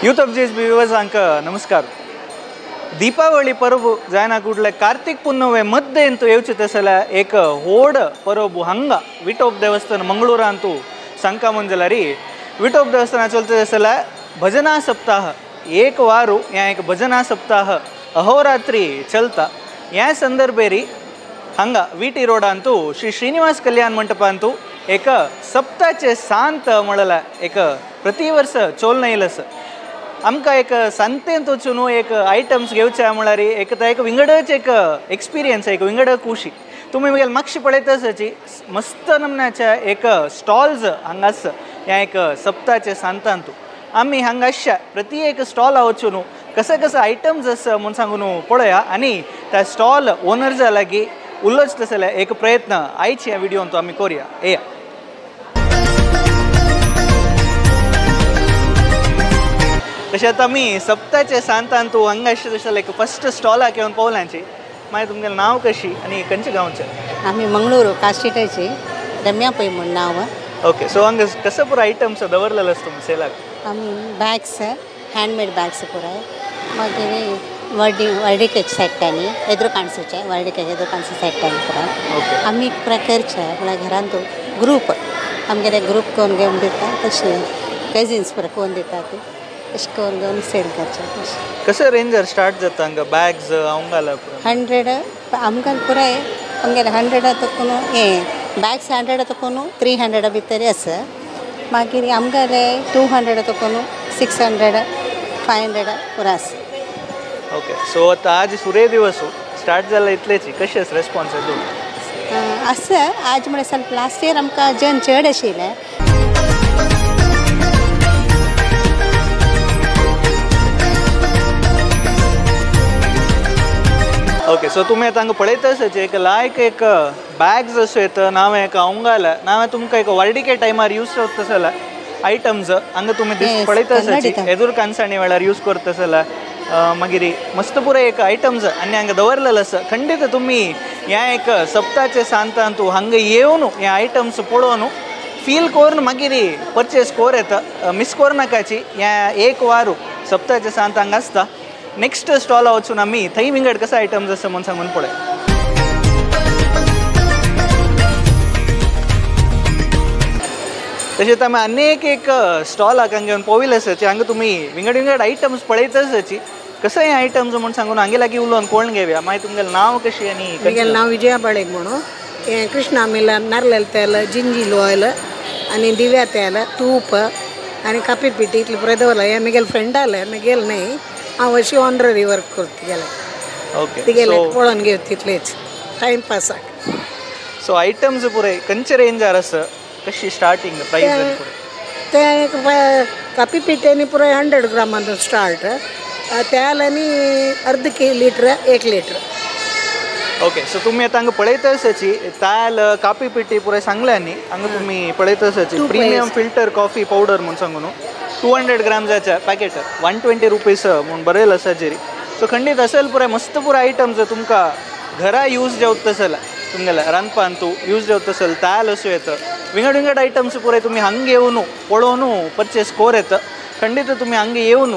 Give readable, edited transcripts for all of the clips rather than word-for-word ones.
Youth of JSB व्यूवर्सांक नमस्कार. दीपावली परब जायना कुडले कार्तिक पुनवे मध्य अंतू येवचे तसल्या एक होड परब हांगा विठोब देवस्थान मंगळूरांतू सांका मंजलारी विठोब देवस्थान चलते तसल्या भजना सप्ताह एक वारू या एक भजना सप्ताह अहोरात्री चलता. या संदर्भेरी हांगा वीटी रोडांतू श्री श्रीनिवास कल्याण मंटपांतू एक सप्ताचे सांत म्हणला एक प्रतिवर्ष चोल येयलस आमकां एक सांतेंत वचून एक आयटम्स घेवचे म्हळ्यार एक एक विंगडच एक एक्सपिरियन्स एक विंगड खुशी. तुमी मगेल मातशी पळयत मस्त नमन्याच्या एक स्टॉल्स हांगास ह्या एक सप्ताचे सांतांतू आमी हांगाशा प्रति एक स्टॉला वचून कसे कसे आयटम्स आसा म्हूण सांगून पळया आनी त्या स्टॉल ओनर्सा लागीं उलोवचें तशें जाल्यार एक प्रयत्न आयच्या ह्या व्हिडियोन आमी करुया. येया. तशेंच आमी सप्ताचे सांतांतू हांगा तशें जाल्यार एक फस्ट स्टॉलाक येवन पावल्यांची. मागीर तुमगेलें नांव कशी आनी खंयच्या गांवचें? आमी मंगळूर कास्टिटाची रम्या पै म्हूण नांव. ओके, सो हांगा कसो पुरो आयटम्स दवरलेलो आसा तुमी सेलाक? आमी बॅग्स, हँडमेड बॅग्स पुराय, मागीर वर्डीकेच सेट्टांनी एदरो काणसूचे वर्डीकेच एदरो काणसू सेट्टांनी पुराय आमी पुराय करचे. म्हळ्यार घरांत ग्रूप आमगेले ग्रूप करून घेवन दिता, तशें कजिन्स पुराय करून दिता, ती अशें करून घेवन सेल करचें. तशें कसं रेंजर स्टार्ट जाता हांगा बॅग्स हांगाला? 100 आमकां पुराय आमगेले 100 तकून हें बॅग्स 100 तकून 300 भितर आसा. मागीर आमगेले 200 तकून 600 500 पुराय आसा. ओके, सो आतां आज सुरे दिवस स्टार्ट जाला इतलेच कशें आसा रेस्पॉन्स आसा आज म्हळ्यार सारकें लास्ट इयर आमकां जन चड आशिल्लें. ओके, सो तुमी आतां हांगा पळयता आसाचे एक लायक एक बॅग्स अशें येता नांव एक हांगाला नांव तुमकां एक वर्डिके टायमार यूज करता जाल्यार आयटम्स हांगा तुमी पळयता आसाची एदूर कानसाणी वेळार यूज करता जाल्यार मागीर मस्त पुराय एक आयटम्स आनी हांगा दवरलेलो आसा. खंडीत तुमी ह्या एक सप्ताचे सांतांतू हांगा येवन हे आयटम्स पळोवन फील करून मागीर परचेस कोर येता, मिस करूं नाकाची. ह्या एक वारू सप्ताचे सांत हांगा आसता. नेक्स्ट स्टॉला वचून आमी थंय विंगड कसे आयटम्स आसा म्हूण सांगून पळय. तशेंच आमी अनेक एक स्टॉलाक हांगा घेवन पाविल्ले आसाची. हांगा तुमी विंगड विंगड आयटम्स पळयत आसाची. कशें हे आयटम्स म्हूण सांगून हांगे लागीं उलोवन कोण घेवया. मागीर तुमगेलें नांव कशें आनी म्हगेलें नांव विजया बाळेक म्हणून. हें कृष्णा मिलन नारयल तेल, जिंजील ऑयल आनी दिव्या तेल, तूप आनी कापी पिठी इतलें पुराय दवरलां. हें म्हगेलें फ्रेंडालें, म्हगेलें न्हय. हांव अशी ऑनररी वर्क करता तिगेलें. ओके, तिगेलें पळोवन घेवता तितलेच टायमपासाक. सो आयटम्स पुराय खंयचे रेंजार आसा, कशी स्टार्टींग प्रायस? तें एक कापी पिठी आनी पुराय 100 ग्रामान स्टार्ट, तेल आनी अर्द लिटर 1 लिटर. ओके, सो तुमी आतां हांगा पळयता आसाची तेल कापी पिठी पुराय सांगलें न्ही. हांगा तुमी पळयता आसाची प्रिमियम फिल्टर कॉफी पावडर म्हूण सांगून 200 ग्रामजाच्या पॅकेट 120 रुपीज म्हूण बरयलें आसा जेरी. सो खंडीत असेल पुराय मस्त पुराय आयटम्स तुमकां घरा यूज जावत जाल्यार तुमगेल्या रांदपांतू यूज जावत असेल तेल अशें येता विंगड विंगड आयटम्स पुराय तुमी हांगा येवन पळोवन परचेस कोर येता. खंडीत तुमी हांगा येवन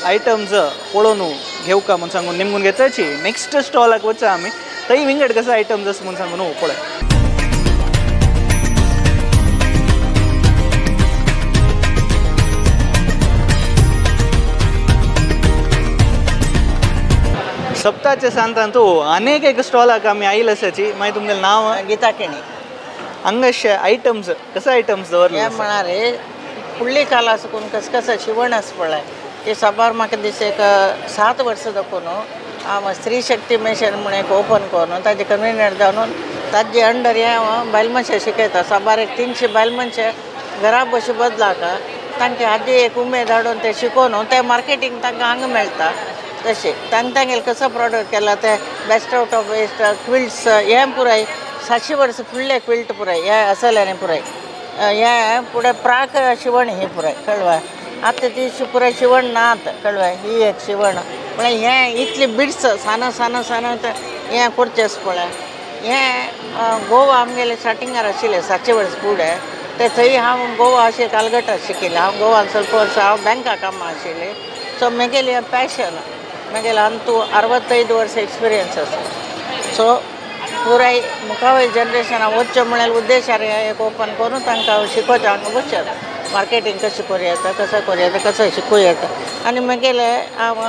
आयटम्स पळोवन घेवका म्हूण सांगून निमगून घेताची. नेक्स्ट स्टॉलाक वचा आमी, थंय विंगड कशें आयटम्स आसा म्हूण सांगून पळय. सप्ताचे सांतांतू अनेक एक स्टॉलाक आमी आयिल्ले आसाची. मागीर तुमगेलें नांव? गीता केणी. हांगाशे आयटम्स कसे आयटम्स दवरले? म्हळ्यार फुडली काल आसा कस कसं शिवण आसा पळय ते साबार म्हाका दिस एक 7 वर्सां दाखोवन हांव स्त्री शक्ती मिशन म्हूण एक ओपन करून ताजे कन्विनियंट जावन ताजे अंडर हें हांव बायल मनशां शिकयता. साबार एक 300 बायल मनशां घरा बशी बदलाक तांकां हाजी एक उमेद हाडून ते शिकोवन ते मार्केटींग तांकां हांगा मेळटा. तशें तांकां तांगेलें कसो प्रोडक्ट केला ते best out of waste quilts हें पुराय 700 वर्सां फुडलें क्विल्ट पुराय हें आसलें पुराय हें फुडें प्राक शिवण ही पुराय कळवा. आतां ती पुराय शिवण ना आतां कळवा. ही एक शिवण म्हळ्यार हें इतली बिड्स सान सान सान हें करचें आसा पळय. हें गोवा आमगेलें स्टार्टिंगार आशिल्लें 700 वर्सां फुडें. ते थंय हांव गोवा अशें कालगटा शिकिल्लें हांव गोवान ಸ್ವಲ್ಪ वर्सां हांव बँका कामां आशिल्लें सो म्हगेलें हें पॅशन म्हगेलें अंतू 65 वर्स एक्सपिरियन्स आसा सो पुराय मुखावयल्या जनरेशनाक वचचें म्हळ्यार उद्देशार हें एक ओपन करून तांकां हांव शिकोवचें हांगा बसचें मार्केटींग कशें करूं येता कसं करूं येता कसं शिकूं येता आनी म्हगेलें हांव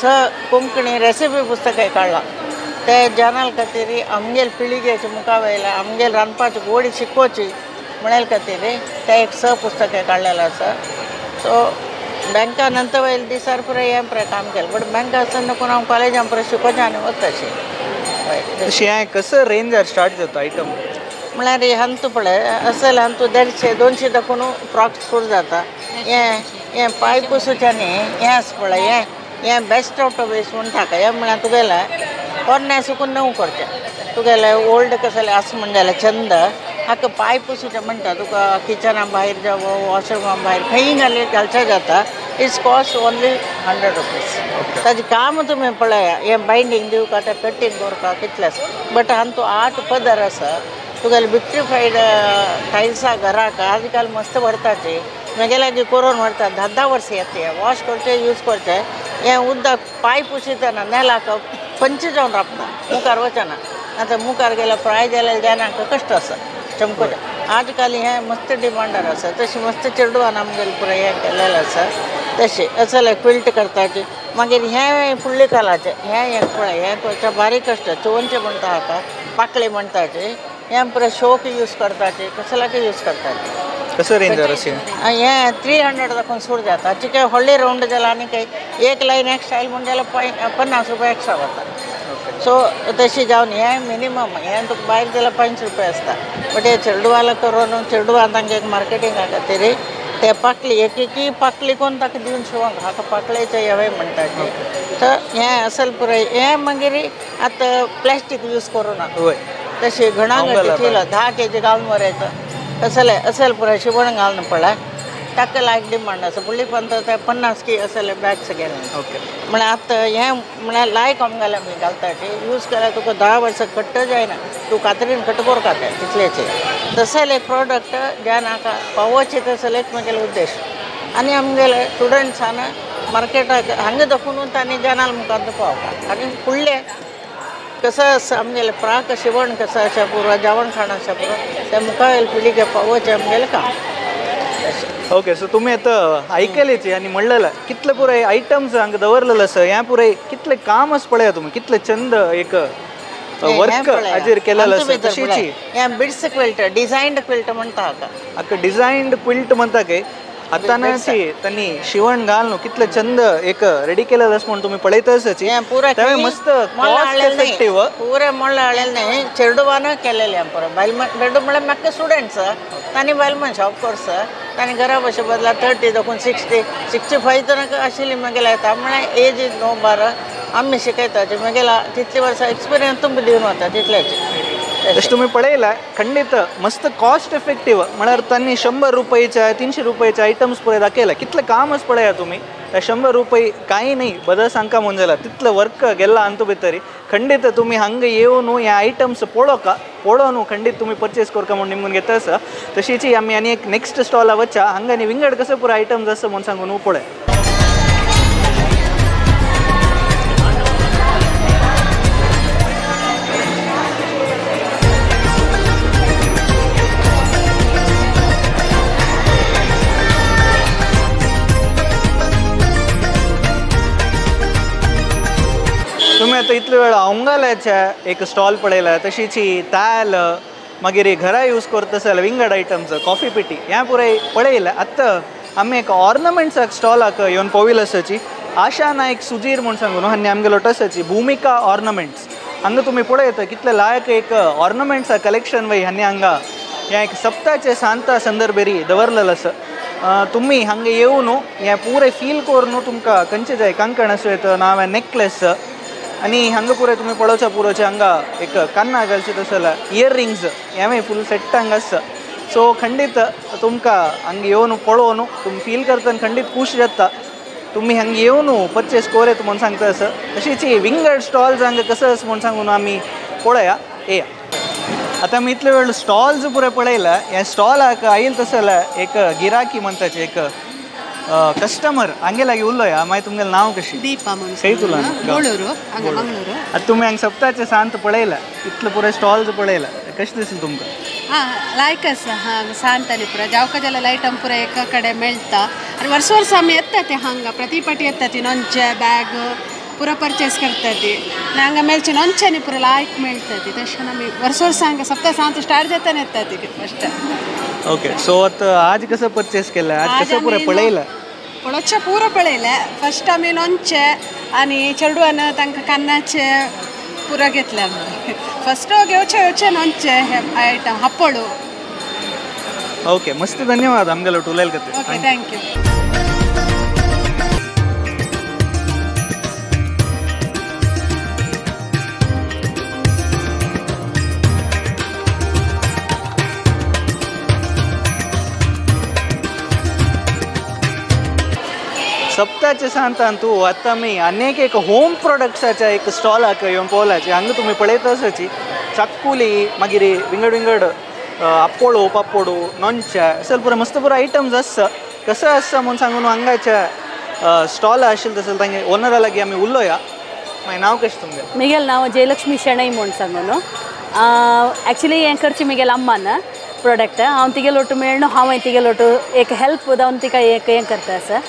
स कोंकणी रेसिपी पुस्तकां काडलां ते जनाल खातीर आमगेल पिळगेच्या मुखा वयल्या आमगेल रांदपाची गोडी शिकोवची म्हळ्यार खातीर ते एक स पुस्तकां काडलेलें आसा सो बँका नंतर वयल्या दिसार पुराय हें पुराय काम केलें बट बँका आसतना कोण हांव कॉलेजान पुराय शिकोवचें आनी वता अशें तशी हें कसं रेंजार स्टार्ट जाता आयटम म्हळ्यार हांतू पळय असल हांतू 150 200 दाखोवन फ्रॉक सुरू जाता हें हें पांय पुसूचें न्ही हें आसा पळय हें हें बेस्ट आवट ऑफ वेस्ट म्हणटा हें म्हळ्यार तुगेलें पोरण्या सुकून नव करचें तुगेलें ओल्ड कसलें आसा म्हण जाल्यार छंद हाका पांय पुसूचें म्हणटा तुका किचना भायर जावं वॉशरुमा भायर खंयी घाली घालचें जाता it's cost only 100 rupees ताजें काम तुमी पळया हें बायंडींग दिवका तें कटींग करपाक कितलें आसा बट हांतू 8 पदर आसा तुगेलें विट्रिफायड टायल्सां घराक आज काल मस्त व्हरताची म्हगे लागीं करून व्हरता 10-10 वर्सां येता वॉश करचें यूज करचें हें उदक पांय पुशितना नेलाक पंच जावन रावता मुखार वचना आतां मुखार गेल्यार प्राय जाल्यार जाणांक कश्ट आसा चमकोचें आज काल हें मस्त डिमांडार आसा तशें मस्त चेडवान आमगेलें पुराय हें केलेलें आसा तशें असलें क्विल्ट करताची मागीर हें फुडले कालाचें हें एक पळय हें करचें बारीक कश्ट चोवनचें म्हणटा हाका पाकळी म्हणटाची हें पुराय शोक यूज करताची कसल्याक यूज करताची कसं रेंजार अशें हें 300 दाखोवन सुरू जाता चिके व्हडले रावंड जाल्यार आनी काही एक लायन एक स्टायल म्हण जाल्यार 50 रुपया एक्स्ट्रा वता सो तशी जावन हें मिनिमम हें तुका भायर जाल्यार 5 रुपया आसता बट हे चेडवाला करून चेडवान तांकां एक मार्केटिंगा खातीर ते पाकळी एक एक पाकळी कोण ताका दिवन शिवंक हाका पाकळेचें हेंवूय म्हणटा तर हें असल पुराय हें मागीर आतां प्लास्टीक यूज करूं ना तशें घणां चिलो 10 केजी घालून व्हरायचो असलें असल पुराय शिवण घालून पळय ताका लायक डिमांड आसा फुडली पंत ते 50 की असले बॅग्स गेले ओके म्हळ्यार आतां हें म्हळ्यार लायक आमगेलें आमी घालता यूज केल्यार तुका 10 वर्सां कट्ट जायना तूं कातरीन कट करता तें तितलेचें तसले प्रोडक्ट ज्या नाका पावोवचें तसले एक म्हगेलो उद्देश आनी आमगेले स्टुडंट्सान मार्केटाक हांगा दाखोवन तांणी जनाल मुखार पावता आनी फुडलें कसं आसा आमगेलें प्राक शिवण कसं आसा पुरो जेवण खाण आसा पुरो तें मुखावेले पिळगे पावोवचें आमगेलें काम. ओके सो तुम्ही आता ऐकलेच आणि म्हणलेलं कितले पुराय आयटम्स हांगा दवरलेलं आसा ह्या पुराय कितले काम आसा पळया तुमी कितले चंद एक वर्क हाजेर केलेलं आसा तशीची हें बिड्स क्विल्ट डिझायन्ड क्विल्ट म्हणटा हाका हाका डिझायन्ड क्विल्ट म्हणटा काय आतां त्यांनी शिवण घालून कितले चंद एक रेडी केलेलं आसा म्हणून तुम्ही पळयतच पुरा मस्त कॉस्ट इफेक्टिव्ह पुरे मोडला हाडलेलें न्ही चेडवान केलेलें पुरो बायल चेडू म्हळ्यार म्हाका स्टुडंट्स तांणी बायल मनशां ऑफकोर्स तांणी घरा बशे बदला 30 दाखोवन 60 65 तनक आशिल्ली म्हगेले येता म्हळ्यार एज is no बार आमी शिकयता म्हगेला तितली वर्सां एक्सपिरियन्स तुमकां दिवन वता तितल्याचे. तशें तुमी पळयला खंडीत मस्त कॉस्ट इफेक्टिव्ह म्हळ्यार तांणी 100 रुपयाच्या 300 रुपयाचे आयटम्स पळय दाखयला कितले कामच पळया तुमी त्या 100 रुपये कांय न्ही बदल सांगका म्हूण जाला तितलें वर्क गेला अंतू भितर खंडीत तुमी हांगा येवन हे आयटम्स पळोवका पळोवन खंडीत तुमी परचेस करका म्हूण निमगून घेता आसा. तशीच आमी आनी एक नेक्स्ट स्टॉला वच्चा हांगा आनी विंगड कसं पुरो आयटम्स आसा म्हूण सांगून पळय. तुम्ही आता इतले वेळ औंगाल्याच्या एक स्टॉल पळयला तशीच ताल मागीर घरा यूज करता जाल्यार विंगड आयटम्स कॉफी पेटी ह्या पुराय पळयला. आतां आमी एक ऑर्नमेंट्साक स्टॉलाक येवन पविल आसाची आशा नायक सुजीर म्हूण सांगून हांणी आमगे लोटसाची भुमिका ऑर्नमेंट्स हांगा तुमी पळयता कितले लायक एक ऑर्नमेंट्सा कलेक्शन वय हांणी हांगा ह्या एक सप्ताचे सांता संदर्भेरी दवरलेलं आसा. तुमी हांगा येवन हें पुराय फील करून तुमकां खंयचें जाय कांकण आसूं येता नांव नेकलेस आनी हांगा पुराय तुमी पळोवच्या पुरोचे हांगा एक कान्ना घालचे तशें जाल्यार इयरिंग्स हेंवूय फूल सेट हांगा आसा. सो खंडीत तुमकां हांगा येवन पळोवन तुमी फील करतना खंडीत खूश जाता तुमी हांगा येवन परचेस कोरेत म्हूण सांगता आसा. तशीच विंगड स्टॉल्स हांगा कसो आसा म्हूण सांगून आमी पळया येया. आता मी इतले वेळ स्टॉल्स पुरे पळयला ह्या स्टॉलाक आयल तसं एक गिराकी म्हणताचे एक कस्टमर हांगे लागीं उलोया. मागीर तुमगेलें नांव कशी? दीपा म्हणून. खंय तुला? गोळूर हांगा मंगळूर. आतां तुमी हांगा सप्ताचे सांत पळयला इतले पुरे स्टॉल्स पळयला कशें दिसलें तुमकां? हां लायक आसा हांगा सांत आनी पुरा जावका जाल्यार आयटम पुरा एका कडेन मेळटा आनी वर्स वर्स आमी येता ते हांगा प्रति पाटी येता ती नोंचे बॅग पुरा परचेस करता ती आनी हांगा मेळचे नोंचे पुरा लायक मेळटा ती तशें आमी वर्स वर्स हांगा सप्ता सांत स्टार्ट जाता येता ती फस्ट. ओके सो आतां आज कसं परचेस केलं? आज कसं पुरें पळयलां? पळोवचें पुरो पळयलें. फस्ट आमी नोंचे आनी चेडवान तांकां कान्नाचे पुरो घेतले आमी. फस्ट घेवचे येवचे नोंचे हे आयटम हापोळू. ओके मस्त धन्यवाद आमगेलो उलयल खातीर. Okay thank you. सप्ताचे सांतांतू आतां आमी अनेक एक होम प्रोडक्ट्साच्या एक स्टॉलाक येवन पळोवपाचे. हांगा तुमी पळयत आसाची चाकुली मागीर विंगड विंगड आपोळो पापोडो नोंच्या असेल पुरो मस्त पुरो आयटम्स आसता. कसं आसता म्हूण सांगून हांगाच्या स्टॉल आशिल्लें तसं तांगे ओनरा लागीं आमी उलोवया. मागीर नांव कशें तुमगेलें? मिगेल नांव जयलक्ष्मी शेणै म्हूण सांगून. एक्चुली हें करचें मिगेल अम्मान प्रोडक्ट. हांव तिगेलो ಒಟ್ಟು मेळ्ळो हांवें तिगेलो ಒಟ್ಟು एक हेल्प जावन तिका एक हें करता आसा.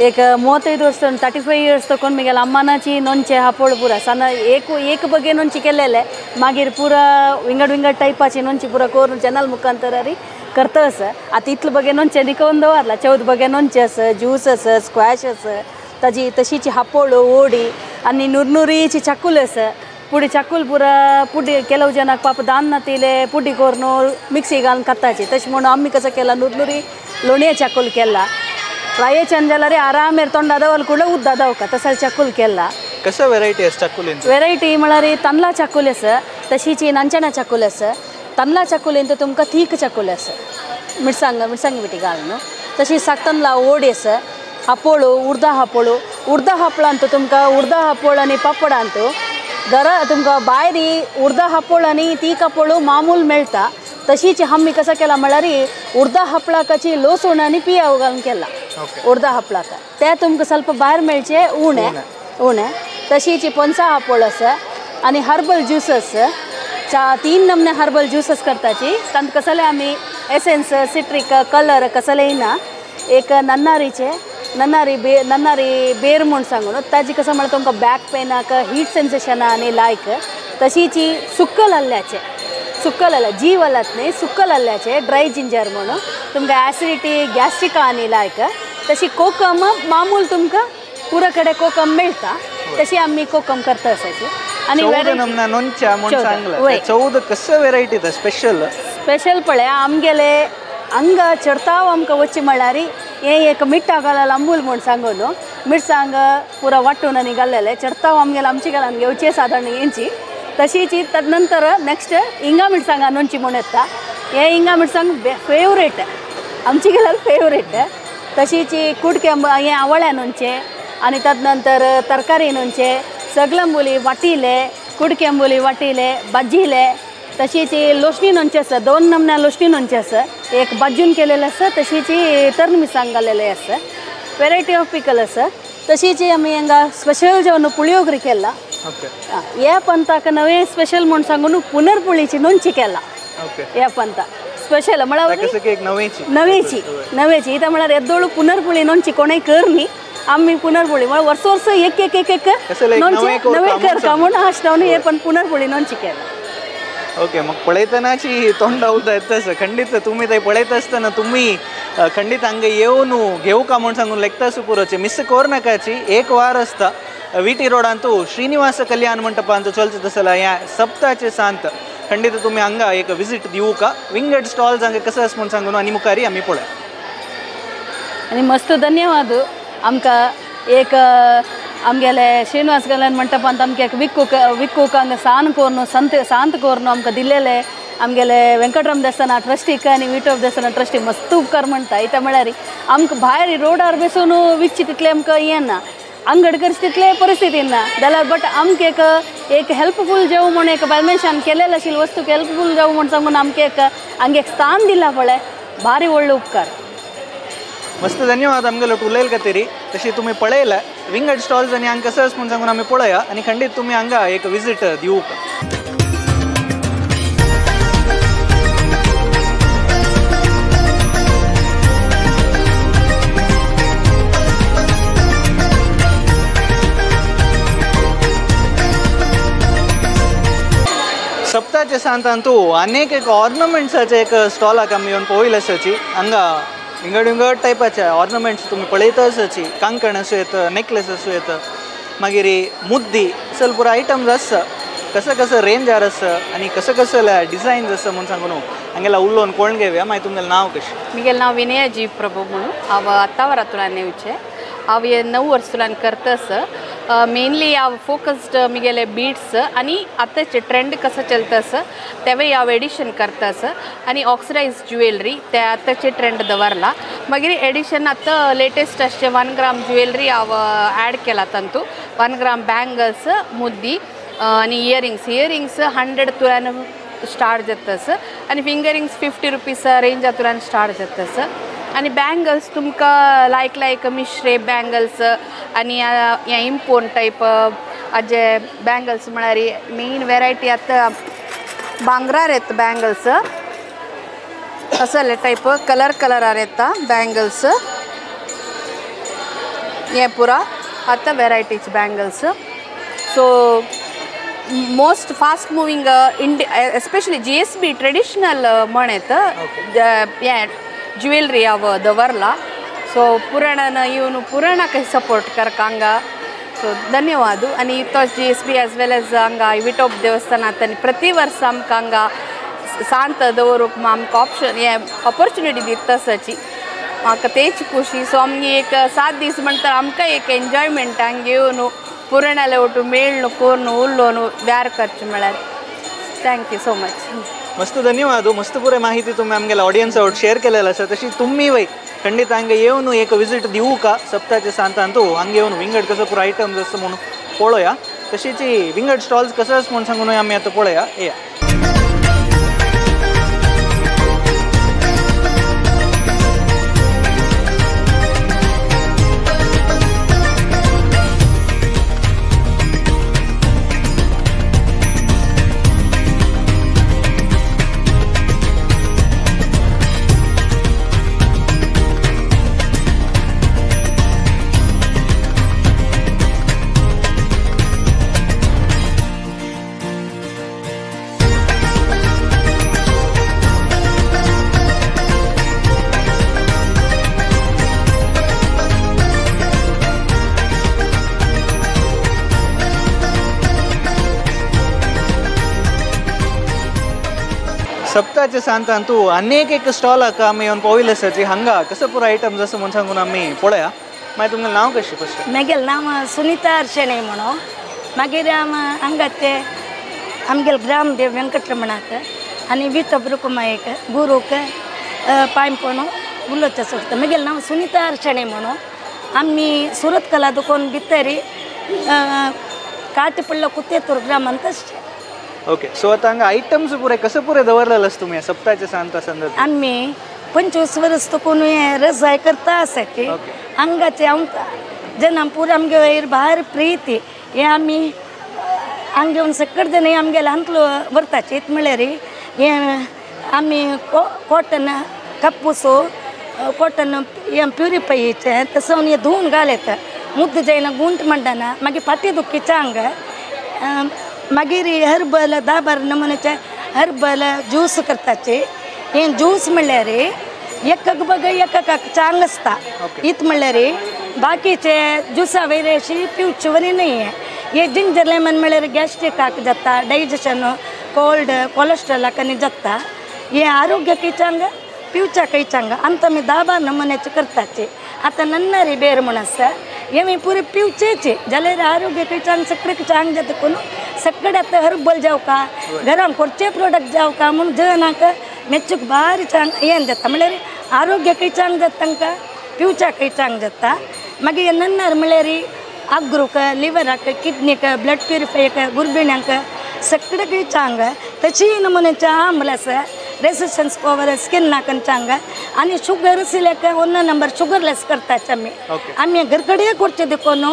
एक 35 ವರ್ಷ 35 इयर्स तकून मिगेल अम्मानाची नोंचे हापोळ पुरा सान एक एक बगे नोंची केलेले मागीर पुरा विंगड विंगड टायपाची नोंची पुरा करून चॅनल मुखांतरारी करता आसा. आतां इतले बगे नोंचे निकोवन दवरला. 14 बगे नोंचे आसा, ज्यूस आसा, स्क्वॅश आसा, ताजी तशीची हापोळ ओडी आनी नुरनुरीची चाकूल आसा. पुडी चाकूल पुरा पुडी ಕೆಲವು ಜನಕ್ಕೆ ಪಾಪ ದಾನ್ನ ತೀಲೆ ಪುಡಿ ಕೋರ್ನು ಮಿಕ್ಸಿ घालून खाताची तशें म्हणून आमी कसं केला नुरनुरी लोणये चाकूल केला. प्राय चंद जाल्यार आरामेर तोंड अदावल ಕೂಡ ಉದ್ದ ಅದಾವಕ तसल चाकूल केला. कसं व्हेरायटी आसा चाकुलीन? व्हेरायटी म्हळ्यार तांदळा चाकूल आसा, तशीची नांचणा चाकूल आसा. तांदळा चाकुलीन तर तुमकां थीक चाकूल आसा, मिरसांग मिरसांग बिटी घालून. तशी साकतांदळा ओडी आसा, हापोळू उर्दा हापोळू. उर्दा हापळांत तुमकां उर्दा हापोळ आनी पापडांत घरा तुमकां भायर उर्दा हापोळ आनी तीक हापोळू मामूल मेळटा. तशीच आमी कसं केला म्हळ्यार उर्दा हापळाकाची लसूण आनी पियाव घालून केला उर्दा हापळाक. ते तुमकां ಸ್ವಲ್ಪ भायर मेळचे उणें उणें. तशीच पोन्सा हापोळ आसा आनी हर्बल ज्युसस 3 नमने हर्बल ज्युसस करताची. तांत कसले आमी एसेन्स सिट्रीक कलर कसलेय ना. एक नन्नारीचे नन्नारी बे नन्नारी बेर म्हूण सांगून ताजी कसं म्हळ्यार तुमकां बॅक पेनाक हीट सेन्सेशना आनी लायक. तशीच सुक्कल आल्ल्याचे सुक्कल आल्ल्या जीव आलात न्ही सुक्कल आल्ल्याचे ड्राय जिंजर म्हणून तुमकां ॲसिडिटी गॅस्ट्रिका आनी लायक. तशी कोकम मामूल तुमकां पुरा कडेन कोकम मेळटा तशी आमी कोकम करता आसाची. आनी 14 कसं व्हेरायटी स्पेशल स्पेशल पळय आमगेले हांगा चडताव आमकां वचचें म्हळ्यार हें एक मिठा घालल अंबूल म्हूण सांगून मिरसांग पुरा वांटून आनी घाल्लेलें चडताव आमगेले आमचे घरान घेवचें सादारण हेंची. तशीच तदनंतर नेक्स्ट हिंगा मिरसांगा नोंची म्हूण येता. हें हिंगा मिरसांग फेवरेट आमचे घरान फेवरेट. तशीच कुडके हें आवळ्या नोंचें आनी तदनंतर तरकारी नोंचे सगळंबोली वाटिले कुडकेंबोली वाटिले भाजिले. तशीच लोशणी नोंचे आसा, 2 नमन्या लोशणी नोंचे आसा, एक भाजून केलेलें आसा, तशीच तरण मिरसांग घाल्लेलें आसा. वेरायटी ऑफ पिकल आसा. तशीच आमी हांगा स्पेशल जेवण पुळयोगरी केला. ह्या पंथाक नवें स्पेशल म्हूण सांगून पुनर्पुळीची नोंची केला. ह्या पंथा स्पेशल म्हळ्यार नवेची नवेची इथं म्हळ्यार येदोळ पुनर्पुळी नोंची कोणेय कर न्ही आमी पुनर्पुळी म्हळ्यार वर्स वर्स एक एक एक एक नोंचे नवे करता म्हूण आसता हे पण पुनर्पुळी नोंची केला. ओके मग पळयतनाची तोंडा उदक येता खंडीत. तुमी थंय पळयता आसतना तुमी खंडीत हांगा येवन घेवका म्हूण सांगून लेखता सुपुरोचे मिस कर नाकाची. एक वार आसता वीटी रोडांतू श्रीनिवास कल्याण मंटपांतू चलचे तसला ह्या सप्ताचे सांत खंडीत तुमी हांगा एक विजीट दिवका. विंगड स्टॉल्स हांगा कसं आसा म्हूण सांगून आनी मुखारी आमी पळय. आनी मस्त धन्यवाद आमकां एक आमगेले श्रीनिवास कल्याण मंटपांत आमकां एक विक्कूक विक्कूक हांगा सान कोरून संत शांत करून आमकां दिलेले आमगेले वेंकटराम देवस्थाना ट्रस्टीक आनी विठोब देवस्थाना ट्रस्टी मस्त उपकार म्हणटा. इत्या म्हळ्यार आमकां भायर रोडार बसून विकचे तितलें आमकां येना. अंगड करचे तितले परिस्थिती ना जाल्यार बट आमकां एक एक हेल्पफूल जावं म्हूण एक बायल मनशान केलेलें आशिल्ले वस्तूक हेल्पफूल जावं म्हूण सांगून आमकां एक हांगा एक स्थान दिलां पळय भारी व्हडलो उपकार. मस्त धन्यवाद आमगेलो उलयल खातीर. तशी तुमी पळयला विंगड स्टॉल्स आनी हांगा कसो आसा म्हूण सांगून आमी पळया आनी खंडीत तुमी हांगा एक विजीट दिवंक. सप्ताचे सांतांतू अनेक एक ऑर्नमेंट्साचे एक स्टॉलाक आमी येवन पळयले आसाची. हांगा विंगड विंगड टायपाचे ऑर्नमेंट्स तुमी पळयता आसाची. कांकण आसूं येता, नेकलेस आसूं येता, मागीर मुद्दी असल पुरो आयटम्स आसा. कसं कसं रेंजार आसा आनी कसं कसं डिझायन्स आसा म्हूण सांगून हांगेला उलोवन कोण घेवया. मागीर तुमगेलें नांव कशें? मिगेलें नांव विनया जी प्रभू म्हणून. हांव आत्तावरातून येवचें. हांव हे 9 वर्सां करता. मेनली हांव फोकस्ड मिगेले बीट्स आनी आतांचे ट्रेंड कसो चलता आसा तेवूय हांव एडिशन करता आसा आनी ऑक्सिडायज ज्युवेलरी ते आतांचे ट्रेंड दवरला. मागीर एडिशन आतां लेटेस्ट आसचे 1 ग्राम ज्युवेलरी हांव ॲड केला तातूंत 1 ग्राम बँगल्स, मुद्दी आनी इयरिंग्स. इयरिंग्स 100 तुरान स्टार्ट जाता आसा आनी फिंगरिंग्स 50 रुपीज रेंजा तुरान स्टार्ट जाता आसा. आनी बँगल्स तुमकां लायक लायक मिश्रे बँगल्स आनी हे इम्पोन टायप हाजे बँगल्स म्हळ्यार मेन वेरायटी आतां भांगरार येता बँगल्स असले टायप कलर कलरार येता बँगल्स. हे पुरा आतां वेरायटीचे bangles. So most fast moving especially GSB traditional म्हण येता हें ज्युवेलरी हांव दवरला. सो पुराणान येवन पुराणाक सपोर्ट करता हांगा. सो धन्यवाद. आनी तो GSB as well as हांगा विटोप देवस्थानांत आनी प्रति वर्सा आमकां हांगा सांत दवरूंक आमकां ऑप्शन हें ऑपॉर्चुनिटी दिता आसाची. म्हाका तेच खुशी. सो आमगे एक 7 दीस म्हणटा आमकां एक एन्जॉयमेंट हांगा येवन पुराणाले ओटू मेळ्ळो कोरून उलोवन व्यार करचें म्हळ्यार. Thank you so much. मस्त धन्यवाद. मस्त पुरे माहिती तुम्ही आमगेल्या ऑडियन्स आवट शेअर केलेलं आसा. तशी तुम्ही वय खंडीत हांगा येवन एक विजीट दिवू का सप्ताचे सांतांतू हांगा येवन विंगड कसो पुरो आयटम्स आसा म्हणून पळोवया. तशीच विंगड स्टॉल्स कसो आसा म्हूण सांगून आमी आतां पळोवया. येया. सप्ताचे सांतांतू अनेक एक स्टॉलाक आमी येवन पळयले आसाची. हांगा कसो पुरो आयटम्स आसा म्हूण सांगून आमी पळया. मागीर तुमगेलें नांव कशें फस्ट? मागेलें नांव सुनिता अर्शणे म्हणून. मागीर हांगा ते आमगेले ग्रामदेव वेंकटरमणाक आनी विठोब रुकुमायक गुरूक पांय पडून उलोवचें सोदता. मागेलें नांव सुनिता अर्शणे म्हणून. आमी सुरत कला दुकोन भितर काटपल्ल कुत्तेतूर ग्रामांत आसचें. ओके. सो आतां हांगा आयटम्स पुरे कसं पुरे दवरलेलं आसा तुमी सप्ताचे सांता संदर्भ? आमी 25 वर्स तुकून हें रजाय करता आसा की हांगाचे हांव जेन्ना पुरो आमगे वयर भायर प्रिती हें आमी हांगा येवन सकट जाण आमगेले हांतलो व्हरताची. म्हळ्यार हें आमी कॉटन कापूस कॉटन हें प्युरिफायचें तसो हें धुवन घाल येता मुद्द जायना गुंट म्हणटाना मागीर फाटी दुखी चांग. मागीर हर्बल 10-12 नमुन्याचे हर्बल ज्यूस करताचे. हें ज्यूस म्हणल्यार एकक बग एकक चांग आसता. इत म्हणल्यार बाकीचे ज्युसा वयर अशी पिवचे वरी न्हय. हे जिंजर लेमन म्हणल्यार गॅस्ट्रिकाक जाता, डायजेशन, कोल्ड, कोलेस्ट्रॉलाक आनी जाता. हे आरोग्याकय चांग पिवच्याकय चांग. आमकां आमी 10-12 नमुन्याचे करताचे. आतां नन्नारी बेर म्हूण आसा हे मी पुरे पिवचेचे जाल्यार आरोग्याकय चांग सगळें चांग जाता. कोण सगळें आतां हर्बल जावका घरान करचे प्रोडक्ट जावका म्हूण जनाक मेच्चूक भारी चांग हें जाता. म्हणल्यार आरोग्याकय चांग जाता तांकां, पिवच्याकय चांग जाता. मागीर नन्नार म्हणल्यार आग्रूक लिवराक किडनीक ब्लड प्युरिफायक गुरबिण्यांक सगळें चांग तशी नमुन्याच्या आंबल आसा रेसिस्टन्स पॉवर स्किनाक चांग आनी शुगर आशिल्ल्याक 1 नंबर शुगरलेस करतात आमी आमी घरकडे करचे देखून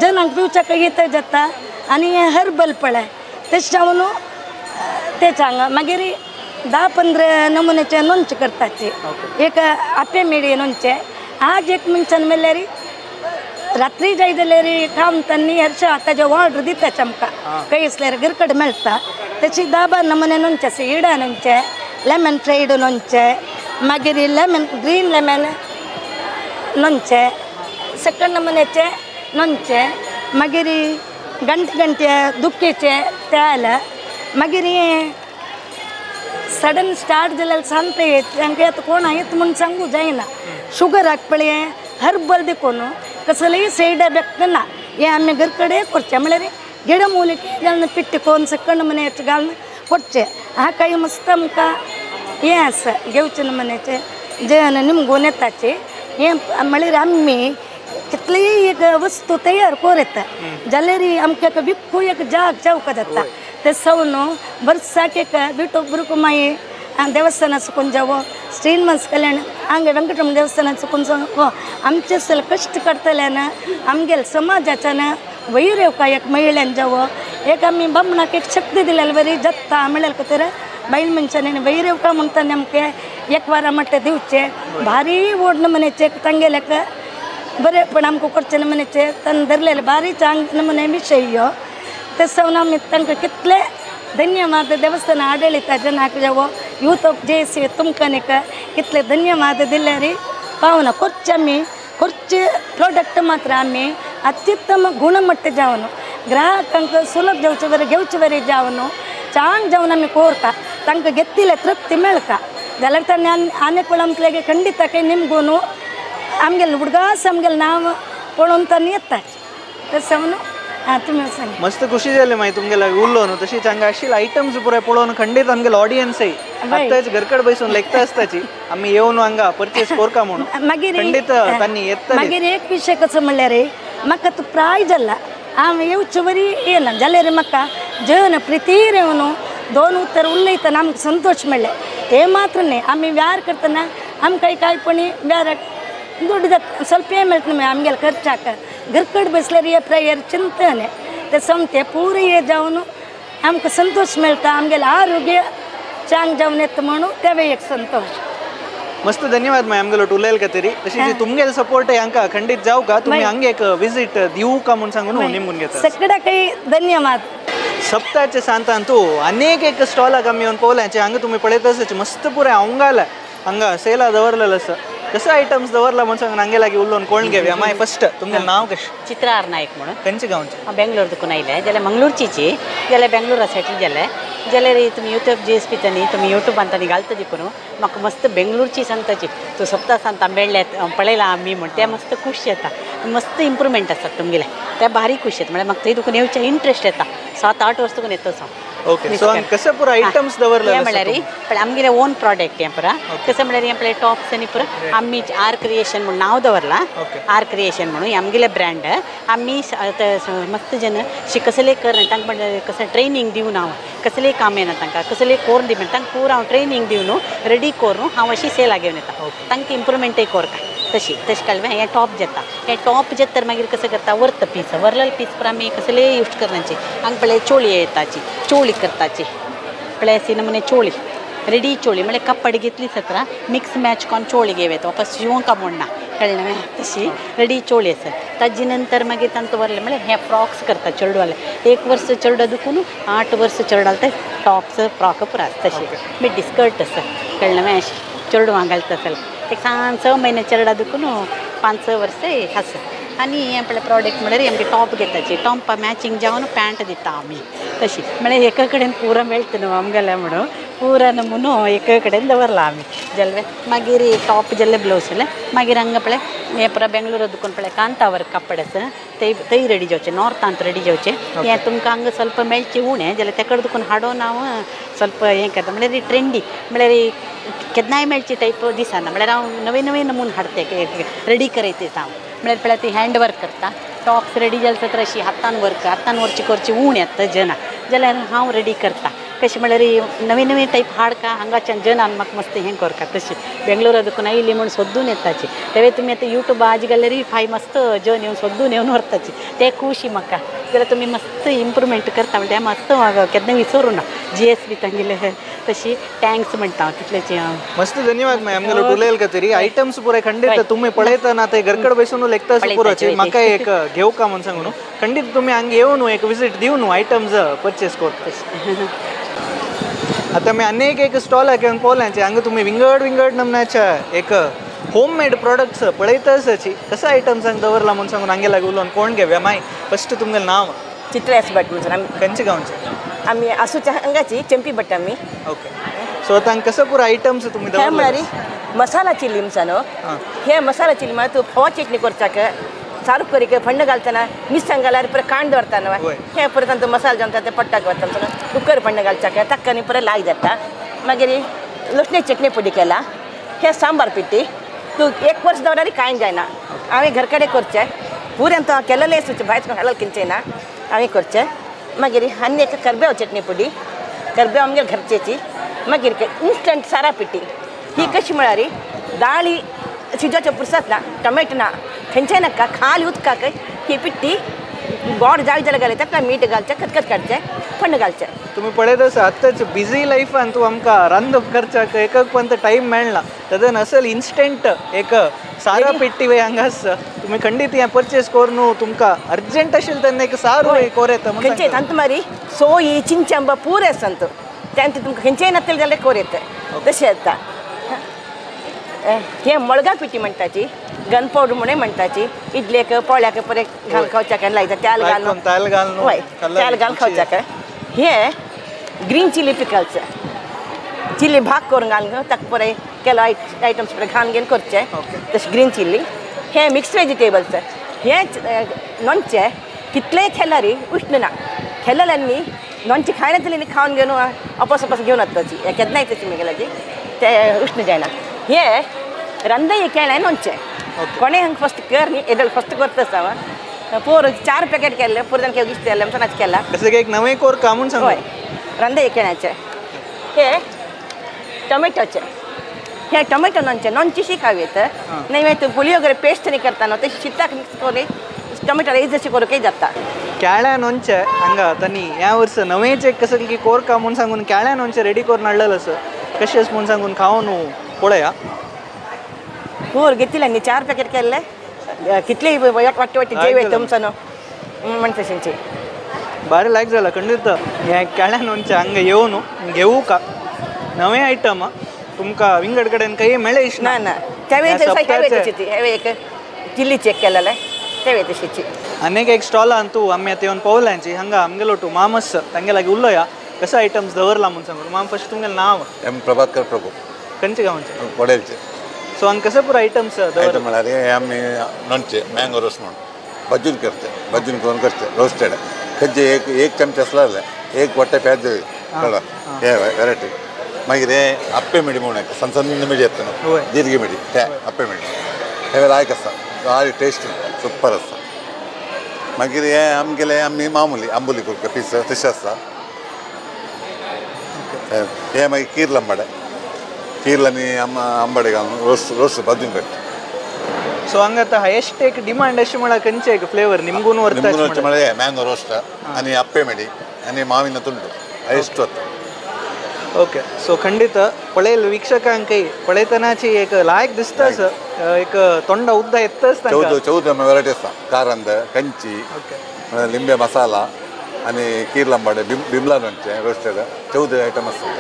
जनांक पिवच्याक येता जाता आनी हर्बल पळय तशें जावन ते चांग मागीर 10-15 नमुन्याचे लोणचें करतात एक आपे मेळी लोणचें आज एक मनशान मेल्यार रात्री जाय जाल्यार खावन तांणी हरशा ताजे ऑर्डर दितात आमकां खंय आसल्यार घरकडेन मेळटा तशी 10-12 नमुने लोणचें आसा इडा लोणचें लेमन फ्रायड लोणचें मागीर लेमन ग्रीन लेमन लोणचें सगळे नमुन्याचें लोणचें मागीर गंटे गंटे दुखेचें तेल मागीर सडन स्टार्ट जाल्यार सांगता येत तांकां आतां कोण येता म्हूण सांगू जायना शुगराक पळय हर्बल देखून कसलेय सायड इफेक्ट ना हें आमी घरकडे करचें म्हळ्यार गिडमूलिके घालून पिट्टी कोन सगळे नमुन्याचें घालून करचें हा कांय मस्त आमकां हें आसा घेवचें नमुन्याचें जेवण निमगून येताचें हें म्हळ्यार आमी कितलीय एक वस्तू तयार कर येता जाल्यार आमकां एक विकूं एक जाग जावंक जाता ते सवन वर्साक एक विठोब रुकुमाई देवस्थाना सुकून जावो श्रीनिवास कल्याण हांगा वेंकटरमण देवस्थाना सुकून जावो आमचे सल कश्ट करतल्यान आमगेले समाजाच्यान वयर येवका एक महिळ्यान जावो एक आमी बामणाक एक शक्ती दिलेली बरी जाता म्हळ्यार खातीर बायल मनशांनी वयर येवका म्हणटा आमकां एक वारा म्हटलें दिवचें भारी व्हड नमुन्याचें तांगेल्याक बरें पण आमकां करचें नमुन्याचें तांणी धरलेलें भारी चांग नमुने विशय ह्यो ते सावन आमी तांकां कितले धन्यवाद देवस्थान आडळिता जनाक जावो यूथ ऑफ जे सी तुमकां कितले धन्यवाद दिल्यार पावना करचे आमी करचे प्रोडक्ट मात्र आमी अत्युत्तम गुणमट्ट जावन ग्राहकांक सुलभ जावचे बरें घेवचे बरें जावन चांग जावन आमी कोरता तांकां घेतिल्ले तृप्ती मेळटा जाल्यार तांणी आनीक वेळ आमकां खंडीत काय निमगून आमगेले उडगास आमगेले नांव पळोवन तांणी येता ते सावन तुमी सांग मस्त खुशी जाली मागीर तुमगेले उरलो न्हू तशीच हांगा आशिल्ले आयटम्स पुराय पळोवन खंडीत आमगेले ऑडियन्सय आतांच घरकड बसून लेखता आसताची आमी येवन हांगा परचेस करका म्हणून मागीर खंडीत तांणी येतली. मागीर एक विशय कसो म्हणल्यार म्हाका तो प्राय जाला हांव येवचे वरी येना जाल्यार म्हाका जेवन प्रितीर येवन 2 उतर उलयतना आमकां संतोश मेळ्ळें ते मात्र न्ही आमी व्यार करतना आमकां कांयपणी व्याराक दुड्ड जाता ಸ್ವಲ್ಪ मेळटा न्हय आमगेले खर्चाक घरकड बसल्यार हे प्रेयर चिंतन ते सोमतें पुराय जावन आमकां संतोश मेळटा आमगेलें आरोग्य चांग जावन येता म्हणून तेवूय एक संतोश. मस्त धन्यवाद माय आमगेलो उलयल खातीर. तशीच तुमगेले सपोर्ट हांकां खंडीत जावं का तुमी हांगा एक विजीट दिवू का म्हूण सांगून निमून घेता सगळ्या काही धन्यवाद. सप्ताचे सांतान तूं अनेक एक स्टॉलाक आमी येवन पळोवल्याचे हांगा तुमी पळयत आसाचे मस्त पुराय हांगाला हांगा सेला दवरलेलो आसा कसं आयटम्स दवरला म्हणून सांगून हांगे लागीं उलोवन कोण घेवया. मागीर फस्ट तुमगेलें नांव कशें? चित्रा आर नायक म्हणून. खंयचे गांवचे? हांव बेंगलोर दुकून आयलें जाल्यार मंगळूरचीची जाल्यार बेंगलोरा सेटल जालें जाल्यार तुमी यूट्यूब जी एस पी तांणी तुमी युट्यूबान तांणी घालता देखून म्हाका मस्त बेंगलोरची सांगताची तूं सप्ता सांगता मेळ्ळ्यात पळयलां आमी म्हण तें मस्त खूश येता मस्त इम्प्रुवमेंट आसा तुमगेलें तें बारीक खूश येता म्हळ्यार म्हाका थंय दुकून येवचें इंट्रस्ट येता 7-8 वर्स तुकून येता हांव. ओके सो कसं पुरा आयटम्स दवरले हें म्हणल्यार पण आमगेले ओन प्रॉडक्ट हें पुरा कसं म्हणल्यार हें पळय टॉप्स आनी पुरा आमी आर क्रिएशन म्हणून नांव दवरलां आर क्रिएशन म्हणून आमगेले ब्रँड आमी मस्त जन कसले कर तांकां म्हणल्यार कसं ट्रेनींग दिवन हांव कसले काम येना तांकां कसले कोरून दी म्हणटा तांकां पुरा हांव ट्रेनींग दिवन रेडी करून हांव अशी सेलाक घेवन येता तांकां इम्प्रुवमेंटय करता तशी तशें काडलें हें टॉप जाता हें टॉप जाता तर मागीर कसं करता वरता पीस वरलेले पीस पुरा आमी कसले यूज करनाचे हांगा पळय चोळी येताची चोळी करताची पळय अशी नमुने चोळी रेडी चोळी म्हळ्यार कपडे घेतली सतरा मिक्स मॅच करून चोळी घेव येता वापस शिवंक म्हणना कळ्ळें तशी रेडी चोळी आसा ताजे नंतर मागीर तांकां वरलें म्हळ्यार हे फ्रॉक्स करता चेडवाले 1 वर्स चेडो दुखून 8 वर्स चेडो ते टॉप्स फ्रॉक पुरा आसता तशें मिड्डी स्कर्ट आसा कळ्ळें अशें चेडवां घालता जाल्यार एक 5-6 म्हयने चेडा दुखून 5-6 वर्सां आसा आनी हें पळय प्रॉडक्ट म्हळ्यार आमगे टॉप घेताची टॉप मॅचिंग जावन पॅन्ट दिता आमी तशी म्हळ्यार एका कडेन पुरा मेळटा न्हू आमगेलें म्हणून पुरा नमुनो एका कडेन दवरला आमी जाल्यार मागीर टॉप जाल्ले ब्लावज जाल्यार मागीर हांगा पळय हें पुरा बेंगलोरा दुकान पळय कांतावर कापड आसा ते थंय रेडी जावचें नॉर्थांत रेडी जावचें हें तुमकां हांगा ಸ್ವಲ್ಪ मेळचें उणें जाल्यार तेकडे दुकान हाडून हांव ಸ್ವಲ್ಪ हें करता म्हळ्यार ट्रेंडी म्हळ्यार केन्नाय मेळचे टायप दिसना म्हळ्यार हांव नवे नवे नमून हाडते रेडी करयता हांव म्हळ्यार पळय ती हँड वर्क करता टॉप्स रेडी जाले तर अशी हातान वर्क हातान वरची करची ऊण येता जना जाल्यार हांव रेडी करता कशें म्हळ्यार नवे नवे टायप हाडका हांगाच्यान जनान म्हाका मस्त हें करता तशें बेंगलोरा दुकान आयली म्हूण सोदून येताची तेवे तुमी आतां युट्यूब आज गेल्यार फाय मस्त जन येवन सोदून येवन व्हरताची ते खुशी म्हाका जाल्यार तुमी मस्त इम्प्रुवमेंट करता म्हणल्यार मस्त म्हाका केन्ना विसरूं ना जी एस बी तांगेले तशी thanks म्हणटा हांव तितलेची हांव मस्त धन्यवाद माय आमगेलो उलयल खातीर आयटम्स पुराय खंडीत तुमी पळयतना ते घरकड बसून लेखता पुरोचे म्हाका एक घेवका म्हूण सांगू न्हू खंडीत तुमी हांगा येवन एक विजीट दिवन आयटम्स परचेस करता. आता मी अनेक एक स्टॉल घेवन पळोवल्याचे हांगा तुमी विंगड विंगड नमन्याच्या एक होम मेड प्रोडक्ट्स पळयताची कसं आयटम्स हांगा दवरला म्हूण सांगून हांगे लागू उलोवन कोण घेवया माय फस्ट तुमगेलें नांव चित्रा एस भट म्हणून आमी खंयचे गांवचे आमी आसूच्या हांगाची चंपी भट आमी. ओके सो आतां हांगा कसं पुरो आयटम्स तुमी हे म्हळ्यार मसाला चिल्ली न्हू हे मसाला चिल्ली म्हळ्यार तूं फोवा चटणी करचाक सारू करीक फण्ण घालतना मिरसांग घाल्यार परत कांड दवरता न्हू हे परत तांचो मसालो जमता ते पट्टाक वता कुकर फण्ण घालचाक ताका न्ही परत लाग जाता. मागीर लसणी चटणी पोडी केला हे सांबार पिट्टी तूं एक वर्स दवरल्यार कांय जायना हांवें घर कडेन करचें पुरें तो केलेलें सुचें भायर हळद किंचें ना हांवें करचें. मागीर आनी एक करबेव चटणी पोडी करबेव आमगेर घरचेची. मागीर इन्स्टंट सारा पिट्टी ही कशी म्हळ्यार दाळी शिजोवचे पुरसत ना टोमॅटो ना खंयचें नाका खाली उदकाक ही पिट्टी गोड जाय जाल्यार घालता ताका मीठ घालचें खतखत काडचें फण्ण घालचें. तुमी पळयत आसा आतांच बिजी लायफान तूं आमकां रांदप करच्याक एक पण टायम मेळना तेदन असल इन्स्टंट एक सारा पिट्टी वय हांगा आसा तुमी खंडीत हें परचेस करून तुमकां अर्जंट आशिल्लें तेन्ना एक सारू कोर येता खंयचें तांतू मारी सोयी चिंचांबा पूर आसा तांतू तांतू तुमकां खंयचेंय नासलें जाल्यार कोर येता तशें येता. हे मळगा पिट्टी म्हणटाची गन पावडर म्हणून म्हणटाची इडलेक पोळ्याक परत घाल खावच्याक लायता तेल घालून हय तेल घालून खावच्याक. हे ग्रीन चिली पिकल्स चिली भाग करून घालून ताका परत केलो आयटम्स परत घालून घेवन करचें तशें ग्रीन चिली. हे मिक्स वेजिटेबल्स हे लोणचें कितलेंय खेल्यार उश्ण ना खेल्यांनी लोणचें खायना जाल्यार खावन घेवन अपास अपास घेवन वताची हें केन्नाय तशें म्हगेल्याची तें उश्ण जायना. हे रंदय केळें लोणचें कोणें हांगा फस्ट कर न्ही येदोळ फस्ट करता हांव पोर 4 पॅकेट केल्ले पोर तांकां दिसता आमच्या नाच केला कसं एक नवें कोर का म्हूण सांग. हय रंदय केळ्याचें हे टोमॅटोचें हे टोमॅटो लोणचें लोणचें खाव येता नाही मागीर पुली वगैरे पेस्ट न्ही करता न्हू तशें शिताक मिक्स करून टोमॅटो रायस जशें करूंकय जाता. केळ्या लोणचें हांगा तांणी ह्या वर्सा नवेंच एक कसं की कोर का म्हूण सांगून केळ्या लोणचें रेडी करून हाडलेलें आसा कशें आसा म्हूण सांगून खावन पळया. पोर घेतिल्ले न्ही 4 पॅकेट केल्ले कितले वाटे वाटे जेव येता तुमचो न्हू म्हण तशेंचे बारी लायक जाला खंडीत हें केळ्या लोणचें हांगा येवन घेवू का नवें आयटम तुमकां विंगड कडेन काही मेळ्ळें ना ना तेवे तशी हेवे एक चिल्ली चेक केलेलें तेवे तशीची. आनीक एक स्टॉलान तूं आमी आतां येवन पळोवल्यांची हांगा आमगेलो टू मामस तांगे लागीं उलोया कसो आयटम्स दवरला म्हूण सांगू. माम फस्ट तुमगेलें नांव? एम प्रभाकर प्रभू. खंयचे गांवचे? वडेलचे. सो हांगा कसं पुरो आयटम्स आयटम म्हळ्यार हे आमी लोणचें मँगो रोस म्हणून भजून करते भजून करून करते रोस्टेड खंयचे एक एक चमचे आसल्यार जालें एक वाटे प्याज कळ्ळो हे वेरायटी. मागीर हे अप्पे मिडी म्हणून एक सಣ್ಣ सಣ್ಣ मिडी येता न्हू जिरगे मिडी ते अप्पे मिडी हे लायक आसा भारी टेस्ट सुपर आसा. मागीर हे आमगेले आमी मामुली आंबोली करता पीस तशें आसा. हे मागीर कीर लंबाडे कीर आनी आंबाडे घालून रोस रोस भाजून काडटा. सो हांगा आतां हायेस्ट एक डिमांड अशें म्हळ्यार खंयचे एक फ्लेवर निमगून व्हरता निमगून म्हळ्यार मँगो रोस्ट आनी अप्पे मिडी आनी माविन ತುಂಡು हायेस्ट वता. ओके सो खंडीत पळयल वीक्षकांकय पळयतनाची एक लायक दिसताच एक तोंडा उद्दा येताच. 14 वेरायटी आसा कारंद कंची लिंबे मसाला आनी कीर लंबाडे बिमला लोणचें रोस्टेड 14 आयटम आसा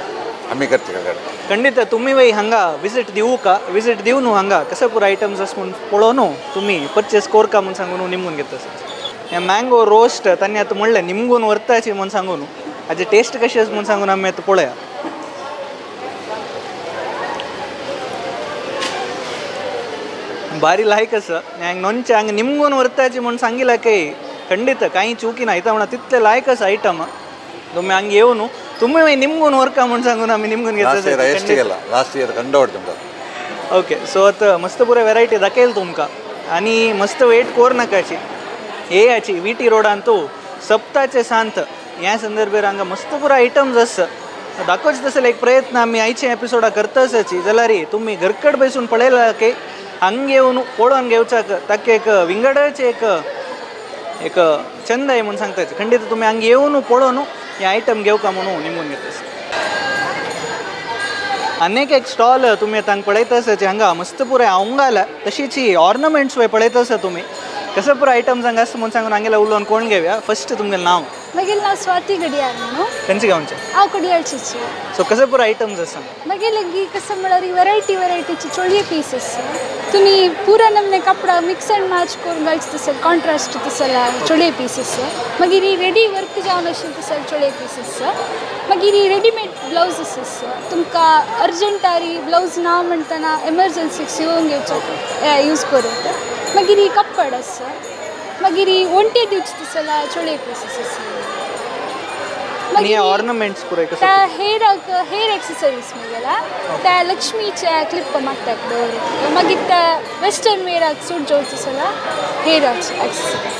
आमी करचे कडेन. खंडीत तुमी वय हांगा विजीट दिवू का विजीट दिवन हांगा कसं पुरो आयटम्स आसा म्हूण पळोवन तुमी परचेस कोरका म्हूण सांगून निमगून घेता. हे मँगो रोस्ट तांणी आतां म्हणलें निमगून व्हरताची म्हूण सांगून हाची टेस्ट कशी आसा म्हूण सांगून आमी आतां पळया. बारी लायक आसा लोणचें हांगा निमगून व्हरताची म्हूण सांगिला काय खंडीत कांय चुकी ना इथं म्हणा तितले लायक आसा आयटम तुमी हांगा येवन तुमी निमगून व्हरका म्हूण सांगून आमी निमगून घेतला. लास्ट इयर कंड तुमकां. ओके सो आतां मस्त पुरो वेरायटी दाखयल तुमकां आनी मस्त वेट कोर नाकाची. हे याची वी टी रोडांतू सप्ताचे सांत ह्या संदर्भेर हांगा मस्त पुरो आयटम्स आसा दाखोवचे तसले एक प्रयत्न आमी आयचे एपिसोडा करतासाची जाल्यार तुमी घरकड बसून पळयला की हांग येवन पळोवन घेवचाक ताका एक विंगडच एक एक छंद आहे म्हणून सांगता खंडित तुम्ही हांग येवन पळोवन हे आयटम घेवका म्हणून निमून घेता. अनेक एक स्टॉल तुम्ही आतां पळयता आसाची हांगा मस्त पुराय आवंगाला तशीच ही ऑर्नमेंट्स वय पळयता आसा तुमी कसं पुराय आयटम्स हांगा आसा म्हणून सांगून हांगेला उलोवन कोण घेवया. फस्ट तुमगेलें नांव? म्हगेलें नांव स्वाती गडियार म्हणून. खंयचे गांवचें? हांव कडियाळचीची. सो कसं पुराय आयटम्स आसा? म्हगेले कसं म्हळ्यार वरायटी वरायटीची चोळये पीस आसा. तुमी पुरा नमने कपडा मिक्स अँड मॅच करून घालचे तसं कॉन्ट्रास्ट तसला चोळये पीस आसा. मागीर रेडी वर्क जावन आशिल्लें तसले चोळये पीस आसा. मागीर रेडीमेड ब्लावजीस आसा. तुमकां अर्जंटारी ब्लावज ना म्हणटना एमर्जन्सीक शिवोन घेवचो यूज करूं. मागीर कप्पड आसा. मागीर वण्टे दिवचे तसला चोळये पीसीस आसा. मागीर ऑर्नामेंट्स पुराय कसं? त्या हेराक हेर एक्सेसरीज मेळटा त्या लक्ष्मीच्या क्लिप मागतात दवर. मागीर त्या वेस्टर्न वेराक सूट जावचे तसला हेर एक्सेसरीज.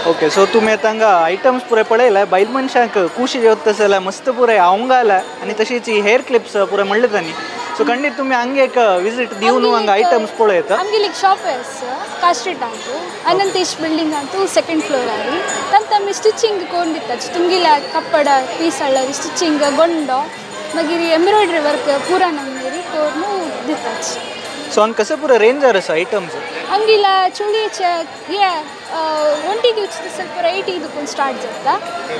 ओके सो तुमी आतां हांगा आयटम्स पुराय पळयले बायल मनशांक खुशी जेवता तसल्या मस्त पुराय आवंगाला आनी तशीच हेर क्लिप्स पुराय म्हणले तांणी. सो खंडीत तुमी हांगा एक विजीट दिवन हांगा आयटम्स पळयता. आमगेली एक शॉप आसा कास्ट्रीटांतू अनंतेश बिल्डिंगांतू सेकंड फ्लोरारी. तांत आमी स्टिचिंग करून दिता. तुमगेल्या कपड पीस हाडल्यार स्टिचिंग गोंडो मागीर एम्ब्रॉयडरी वर्क पुरा नमगेरी करून दिता. सो हांगा कसं पुरा रेंजार आसा आयटम्स? आमगेल्या चोळयेचे हे वण्टी दिवचे तसले पुरा 80 दुकून स्टार्ट जाता.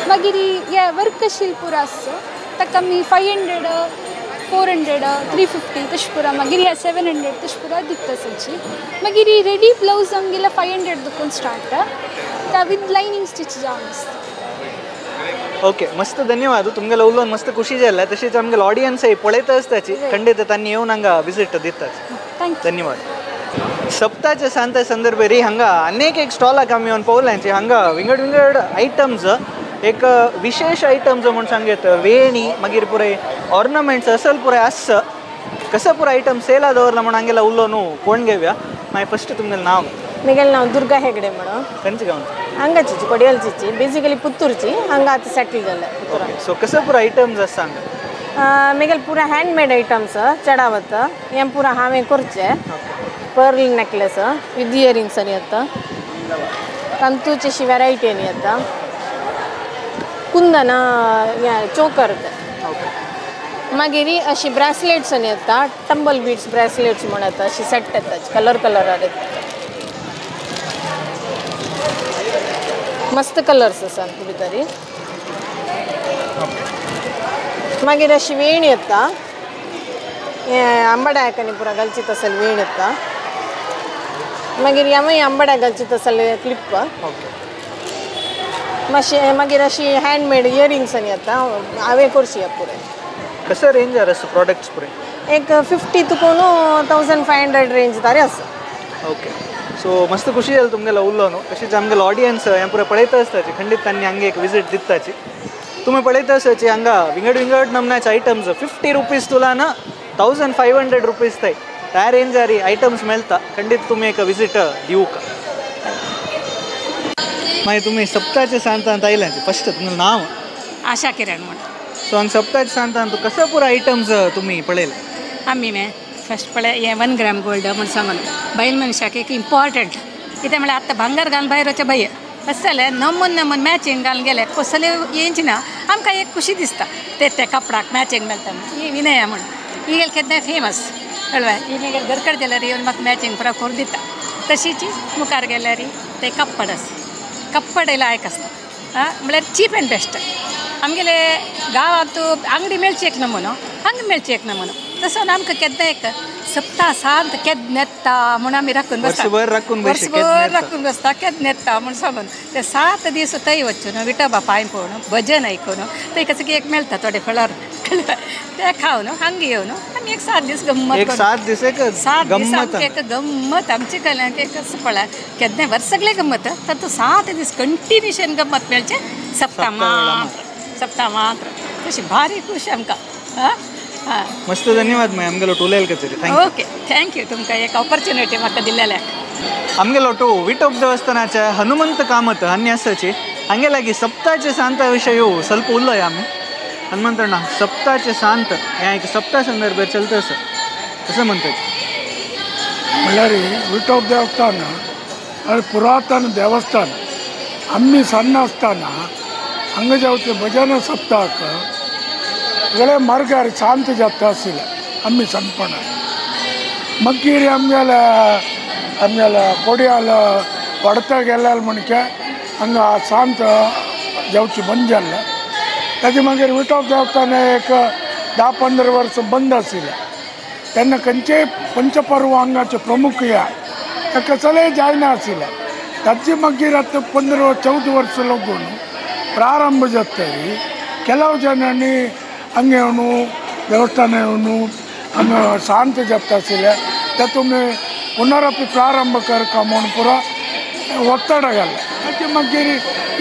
मागीर हे वर्क आशिल्ले पुरा आसा ताका आमी 500 400 350 तशें पुरा. मागीर ह्या 700 तशें पुरा दिता सगळी. मागीर रेडी ब्लावज आमगेल्या 500 दुकून स्टार्ट ता विथ लायनींग स्टिच जावन आसता. ओके मस्त धन्यवाद तुमगेले उलोवन मस्त खुशी जालें. तशेंच आमगेले ऑडियन्सय पळयता आसताची खंडीत तांणी येवन हांगा विजीट दितात. धन्यवाद. सप्ताचे सांत संदर्भेर हांगा अनेक एक स्टॉलाक आमी येवन पळोवल्यांची हांगा विंगड विंगड आयटम्स एक विशेष आयटम्स म्हूण सांगत वेणी मागीर पुराय ऑर्नामेंट्स असल पुराय आसा कसं पुराय आयटम सेला दवरला म्हणून हांगेला उलोवन कोण घेवया. मागीर फस्ट तुमगेलें नांव? म्हगेलें नांव दुर्गा हेगडे म्हणून. खंयचे गांवचें? हांगाची कोडियालचीची बेसिकली पुत्तूरची हांगा आतां सेटल जाल्या पुत्तूरान. सो कसं पुराय आयटम्स आसा हांगा? म्हगेलें पुरा हँडमेड आयटम्स चडावत हें पुरा हांवें करचें. पर्ल नेकलेस विथ इयरिंग्स आनी येता तांतूची अशी वेरायटी आनी येता कुंदन चोकर. मागीर अशी ब्रेसलेट्स आनी येता टंबल बीड्स ब्रेसलेट्स म्हूण येता अशी सेट येता कलर कलरार येता मस्त कलर्स आसा भितर. मागीर अशी वेणी येता आंबड्याक आनी पुरा घालची तसली वेण येता. मागीर यामय आंबड्याक घालची तसले क्लिप. मातशें मागीर अशी हँडमेड इयरिंग्स आनी येता हांवें करची पुराय. कसं रेंज आसा प्रॉडक्ट्स पुराय? एक 50 तुकून 1500 रेंज तारी आसा. ओके सो मस्त खुशी जाली तुमगेलो उलोवन. तशेंच आमगेलो ऑडियन्स हें पुराय पळयता आसताची खंडीत तांणी हांगा एक विजीट दिताची. तुमी पळयता आसताची हांगा विंगड विंगड नमन्याचे आयटम्स 50 रुपीज तुलान 1500 रुपीज थंय त्या रेंजार आयटम्स मेळटा. खंडीत तुमी एक विजीट दिवका. मागीर तुमी सप्ताचे सांतांत आयल्यात फस्ट तुमगेलें नांव? आशा किरण म्हूण. सो हांगा सप्ताचे सांतांत कसं पुराय आयटम्स तुमी पळयले? आमी मे फस्ट पळय हें 1 ग्राम गोल्ड म्हूण सांगून बायल मनशाक एक इम्पॉर्टंट कितें म्हळ्यार आतां भांगर घालून भायर वचचें भंय अशें जालें नमून नमून मॅचिंग घालून गेले कसले येवचें ना आमकां एक खुशी दिसता ते ते कपडाक मॅचिंग मेळटा ही विनया म्हूण ही गेले केन्नाय फेमस कळ्ळें ही मागीर घरकड गेल्यार येवन म्हाका मॅचिंग पुरा करून दिता. तशीच मुखार गेल्यार ते कप्पड आसा कप्पड लायक आसता म्हळ्यार चीप एंड बेस्ट. आमगेले गांवांत आंगडी मेळची एक नमुनो हांगा मेळची एक नमुनो तसो आमकां केन्ना एक सप्ता सांत केन्ना येता म्हूण आमी राखून बसता वर्सभर राखून बसता केन्ना येता म्हूण सांगून ते 7 दीस थंय वचून विठोबा पांय पळोवन भजन आयकून थंय कसं की एक मेळटा थोडे फळार ते खावन हांगा येवन आमी एक 7 दीस गम्मत 7 दीस एक 7 दीस आमकां एक गम्मत आमचे कल्याक एक असो पळय केन्ना वर्स सगळें गम्मत तातूंत 7 दीस कंटिन्युएशन गम्मत मेळचें सप्ता मात्र सप्ता मात्र तशी भारी खुश आमकां. मस्त धन्यवाद मॅम आमगेलो टुलेल कचेरी. ओके thank you तुमकां एक ऑपॉर्च्युनिटी म्हाका दिल्ल्याक. आमगेलो टू विटोब देवस्थानाचे हनुमंत कामत हांणी आसाची हांगे लागीं सप्ताचे सांता विशय ಸ್ವಲ್ಪ उलय आमी. हनुमंतಣ್ಣ सप्ताचे सांत हें एक सप्ता संदर्भार चलता आसा कसं म्हणतात? म्हणल्यार विठोब देवस्थान ಅದು ಪುರಾತನ ದೇವಸ್ಥಾನ. आम्ही ಸಣ್ಣ असताना हांगा जावचे भजन सप्ताक सगळे मार्गार शांत जाता आशिल्लें आमी सणपणान. मागीर आमगेले आमगेले कोडियाल वडता गेल्यार म्हणके हांगा शांत जावची बंद जाल्लें. ताजे मागीर विठोब देवस्थान एक 10-15 वर्सां बंद आशिल्लें. तेन्ना खंयचेय पंचपर्व हांगाचे प्रमुख ह्या ते कसलेय जायना आशिल्लें. ताजे मागीर आतां 15-14 वर्सां लागून ಪ್ರಾರಂಭ जातली. ಕೆಲವು ಜನಾಂनी हांगा येवन देवस्थान येवन हांगा शांत जाता आशिल्लें ते तुमी पुनरपी प्रारंभ करका म्हूण पुरो ಒತ್ತಡ गेल्लें. ताचे मागीर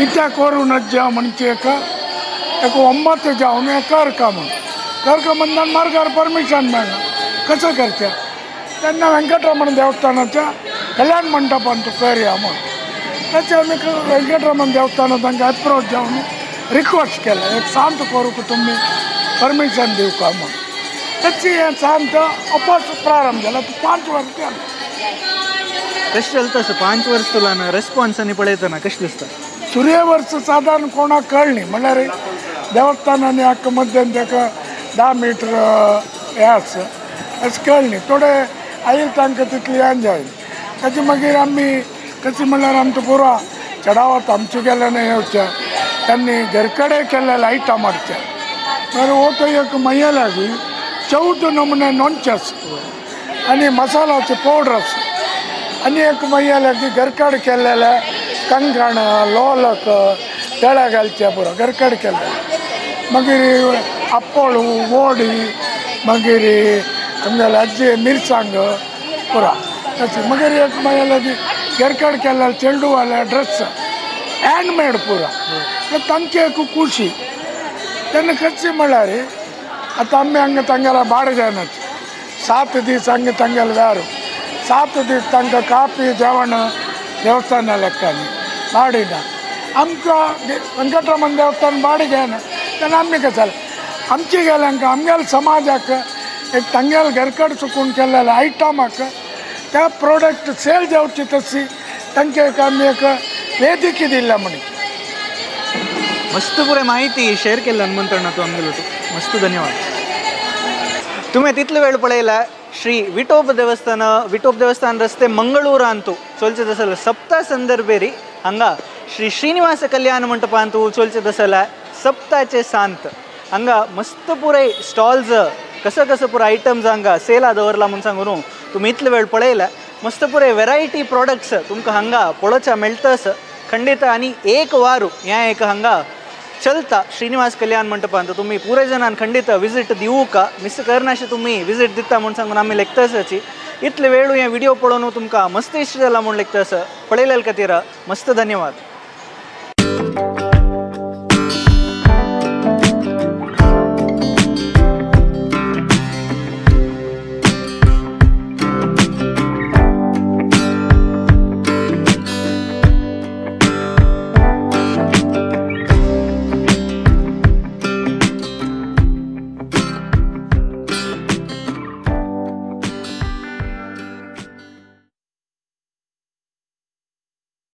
इत्या करूं नज्जा म्हणचे एक एक 9 जावन हें करका म्हूण करका म्हणून मार्गार परमिशन मेळना कसं करचें. तेन्ना वेंकटरमण देवस्थानाच्या कल्याण मंडपांत करया म्हूण ताचे आमी वेंकटरमण देवस्थानात तांकां एप्रोच जावन रिक्वेस्ट केलें एक शांत करूंक तुमी परमिशन दिवका म्हूण. ताची हें शांत अपास प्रारंभ जाला. 5 वर्स जालें. कशें चलता असं 5 वर्स तुला ना रेस्पॉन्स आनी पळयतना कशें दिसता? सुर्य वर्स सादारण कोणाक कळ्ळी म्हणल्यार देवस्थानांनी हाका मध्यान ताका 10 मीटर हें आसा अशें कळ्ळी. थोडे आयल तांकां तितली हें जायना. ताचे मागीर आमी कशें म्हणल्यार आमचो पुरो चडावत आमचे गेल्यान येवचें त्यांनी घरकडे केल्ले आयटम हाडचे. मागीर हो तो एक म्हय्या लागीं 14 नमुने नोनचे आसा आनी मसालाचे पावडर आसा आनी एक म्हय्या लागीं घरकड केल्लेले कंकण लोलक तेळा घालचे पुरो घरकड केल्ले. मागीर आप्पोळू वोडी मागीर आमगेले आजी मिरसांग पुरो तशें. मागीर एक म्हय्या लागीं घरकड केल्ले चेंडूवाले ड्रेस हँडमेड पुरो तांची एक खुशी. तेन्ना कशें म्हणल्यार आतां आमी हांगा तांगेल्या बाडग्यानाची 7 दीस हांगा तांगेले वेर 7 दीस तांकां कापी जेवण देवस्थाना लेखांनी बाडिना. आमकां वेंकटरमण देवस्थान बाडी घेयना तेन्ना आमी कशें जालें आमचे गेल्यांक आमगेल्या समाजाक एक तांगेले घरकड चुकून केल्ले आयटमाक त्या प्रोडक्ट सेल जावची तशी तांकां एक आमी एक वेदिकी दिल्या म्हणून. मस्त पुरे माहिती शेअर केली हनुमंतण्णा तू आमगेलो मस्त धन्यवाद. तुम्ही तितले वेळ पळयला श्री विटोब देवस्थान विटोब देवस्थान रस्ते मंगळूरांतू चोलचे दसल सप्ता संदर्भेरी हांगा श्री श्रीनिवास कल्याण मंटपांतू चोलचे दसल सप्ताचे सांत हांगा मस्त पुरे स्टॉल्स कसं कसं पुरो आयटम्स हांगा सेला दवरला म्हूण सांगून तुम्ही इतले वेळ पळयला. मस्त पुरे वेरायटी प्रोडक्ट्स तुमकां हांगा पळोवच्या मेळटस खंडीत. आनी एक वारू ह्या एक हांगा चलता श्रीनिवास कल्याण मंटपांत तुम्ही पुरे जणान खंडीत विजिट दिवका मिस करनाशे तुम्ही विजिट दिता म्हूण सांगून आमी लेखतासाची. इतले वेळ हे व्हिडिओ पळोवन तुमकां मस्त इश्ट जाला म्हूण लेखतास. पळयल्या खातीर मस्त धन्यवाद.